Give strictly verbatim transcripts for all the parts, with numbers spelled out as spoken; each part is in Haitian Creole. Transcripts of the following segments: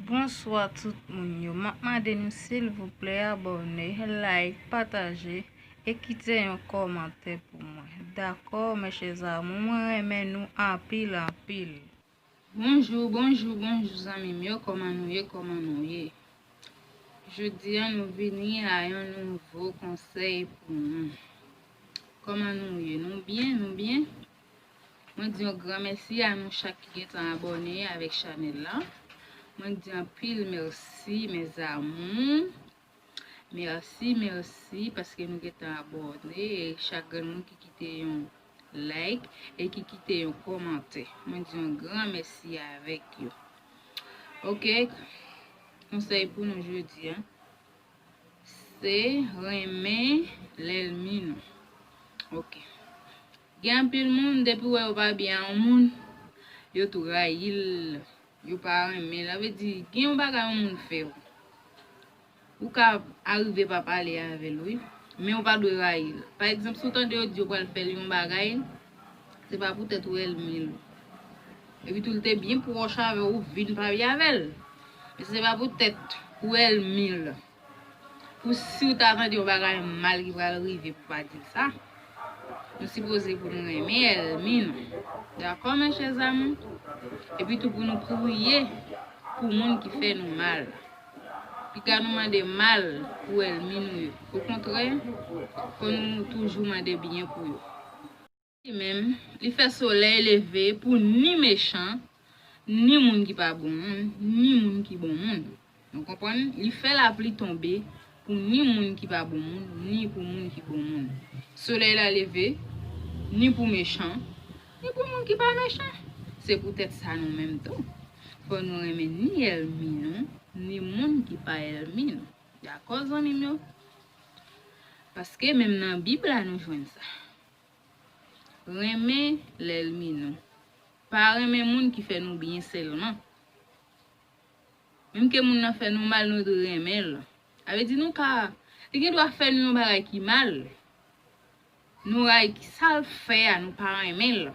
Bonswa tout moun yo. M ap mande nou silvouplè abòne, like, pataje e kite yon kòmantè pou mwen. Dakò, mes chers amours, mwen renmen nou anpil, anpil. Bonjou, bonjou, bonjou zanmi m yo, kòman nou ye, kòman nou ye? Jodi a nou vini a yon nouvo konsèy pou nou. Kòman nou ye? Nou byen, nou byen? Mwen di yon gran mèsi a nou chak ki gentan abòne avèk chanèl la. Mwen di anpil mèsi, mes amours. Mèsi, mèsi, paske nou gentan abòne. E chak grenn moun ki kite yon like e ki kite yon kòmantè. Mwen di yon gran mèsi avèk yo. Ok, konsèy pou nou jodi a, se renmen lènmi nou. Ok. Gen anpil moun, depi w wè yo pa byen a yon moun, yo tou rayi l, yo pa renmen l. Sa vle di, gen yon bagay yon moun fè w. Ou ka arive pa pale avè l, wi. Men ou pa dwe rayi l. Pa egzanp, si w tande yo di yo pral fè l yon bagay, se pa poutèt ou ènmi l. Epi tou, li te byen pwòch avè w, ou vin pa byen avè l. Men se pa poutèt ou ènmi l. Pou si w ta tande yon bagay mal ki pral rive pou pa di l sa. Nou sipoze pou nou renmen ènmi nou. Dakò, mes chers amours? Epi tou pou nou priye pou moun ki fè nou mal. Piga nou mande mal pou ènmi nou yo. Okontrè, fò nou toujou mande byen pou yo. Li menm, li fè solèy leve pou ni mechan, ni moun ki pa bon moun, ni moun ki bon moun. Nou konprann? Li fè lapli tonbe pou ni moun ki pa bon moun, ni pou moun ki bon moun. Solèy la leve, ni pou mechan, ni pou moun ki pa mechan. Se poutèt sa nou menm tou, fò nou renmen ni ènmi nou, ni moun ki pa ènmi nou. Dakò, zanmi m yo? Paske menm nan Bib la nou jwenn sa. Renmen lènmi nou. Pa renmen moun ki fè nou byen sèlman. Menm ke moun nan fè nou mal, nou dwe renmen l. Sa vle di nou ka, li gen dwa fè nou yon bagay ki mal. Nou rayi sa l fè a, nou pa renmen l.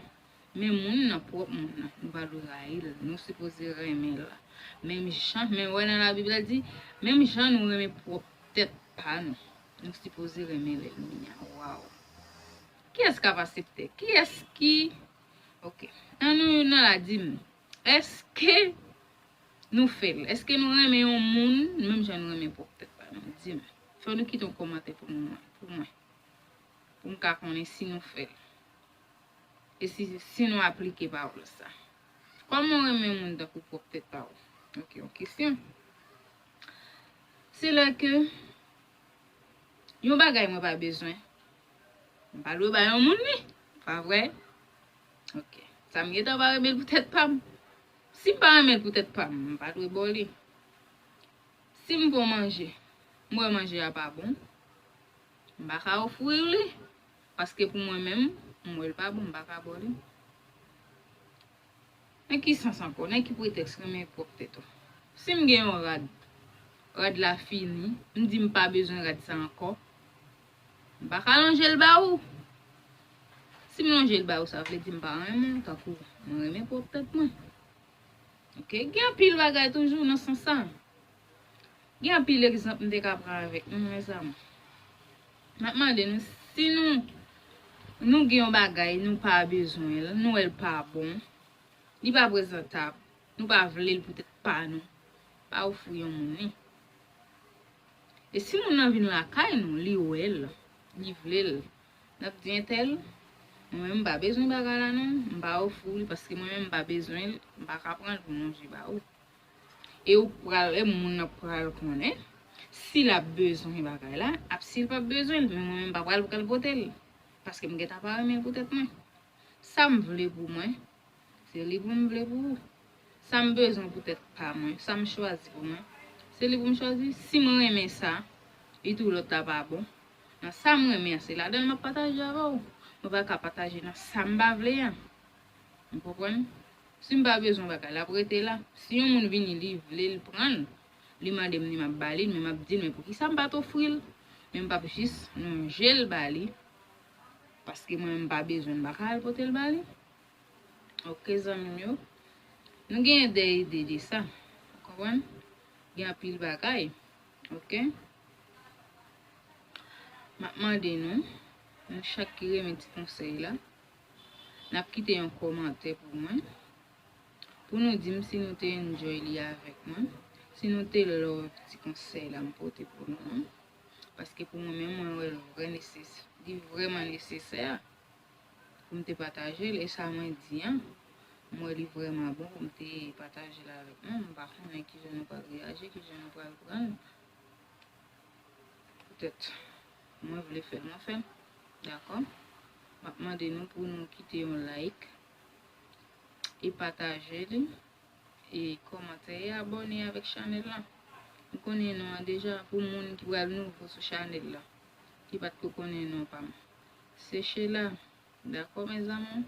Men moun nan, pwòp moun nan, nou pa dwe rayi l. Nou sipoze renmen l. Menm jan, men wè nan Labib la di, menm jan nou renmen pwòp tèt pa nou, nou sipoze renmen lènmi a. Waw! Kiyès k ap aksepte? Kiyès ki, ok. Ann nou nan ladim. Èske nou fè l? Èske nou renmen yon moun menm jan nou renmen pwòp tèt pa nou? Di m. Fò nou kite yon kòmantè pou mwen, pou mwen. Pou m ka konnen si nou fè l. E si, si nou aplike pawòl sa. Kòman w renmen moun tankou pwòp tèt pa w? Ok, yon kesyon. Se lè ke yon bagay mwen pa bezwen, m pa dwe bay yon moun li, pa vre? Ok. Sa m gentan pa renmen l pou tèt pa m. Si m pa renmen l pou tèt pa m, m pa dwe ba w li. Si m ba w manje, m wè manje a pa bon, m pa ka ofri w li. Paske pou mwen menm, m wè l pa bon, m pa ka ba w li. Nan ki sans ankò? Nan ki pretèks renmen pwòp tèt ou? Si m gen yon rad, rad la fini, m di m pa bezwen rad sa ankò, m pa ka lonje l ba ou. Si m lonje l ba ou, sa vle di m pa renmen w tankou mwen renmen pwòp tèt mwen. Ok, gen anpil bagay toujou nan sans sa. Gen anpil egzanp m te ka pran avèk nou, mezanmi. M ap mande nou, si nou, nou gen yon bagay, nou pa bezwen l, nou wè l pa bon, li pa prezantab, nou pa vle l pou tèt pa nou, pa ofri yon moun li. E si moun nan vin lakay nou, li wè l, li vle l, n ap di entèl, mwen menm m pa bezwen bagay la non, m pa ofri w li paske mwen menm m pa bezwen l, m pa ka pran l pou m lonje ba ou. E ou pral, e moun nan pral konnen si l ap bezwen bagay la, ap si l p ap bezwen l, men mwen menm m pa pral pran l pote l, paske m gentan pa renmen l pou tèt mwen. Sa m vle pou mwen, se li pou m vle pou ou. Sa m bezwen pou tèt pa mwen, sa m chwazi pou mwen, se li pou m chwazi. Si m renmen sa, li tou lòt la pa bon. Nan sa m renmen an, se ladan l m ap pataje avè w. Mwen pa ka pataje nan sa m pa vle an. Ou konprann? Si m pa bezwen bagay la, ap rete la. Si yon moun vini, li vle l pran l, li mande m li, m ap ba li l, men m ap di l, men poukisa m pa t ofri l? Men m p ap jis lonje l ba li, paske mwen menm m pa bezwen l, m pa ka al pote l ba li. Ok, zanmi m yo. Nou genyen de ide de sa. Ou konprann? Gen anpil bagay, ok? M ap mande nou, nou chak ki renmen ti konsèy la, n ap kite yon kòmantè pou mwen, pou nou di m si nou te enjoy li avèk mwen, si nou te love ti konsèy la m pote pou nou an. Paske pou mwen menm, mwen wè l vrè neses-, li vrèman nesesè pou m te pataje l, e sa mwen di an, m wè li vrèman bon pou m te pataje l avèk nou. M pa konnen kijan nou pral reyaji, kijan nou pral pran l. Poutèt mwen vle fè l, mwen fè l. Dakò? M ap mande nou pou nou kite yon like e pataje li, e kòmante e abòne avèk chanèl la. M konnen non an deja pou moun ki pral nouvo sou chanèl la, ki pa t ko konnen non pa m. Se Sheila, dakò, mezanmi?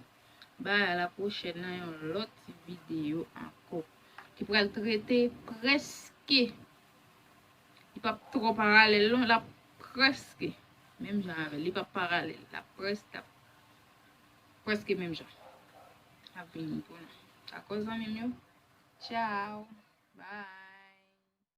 Bye, a la pwochèn nan yon lòt videyo ankò ki pral trete prèske, li p ap twò paralèl non, l ap prèske menm jan avè l. Li p ap paralèl, l ap prèske, l ap prèske menm jan. L ap vini pou nou. Dakò, zanmi m yo? Tchao. Bye.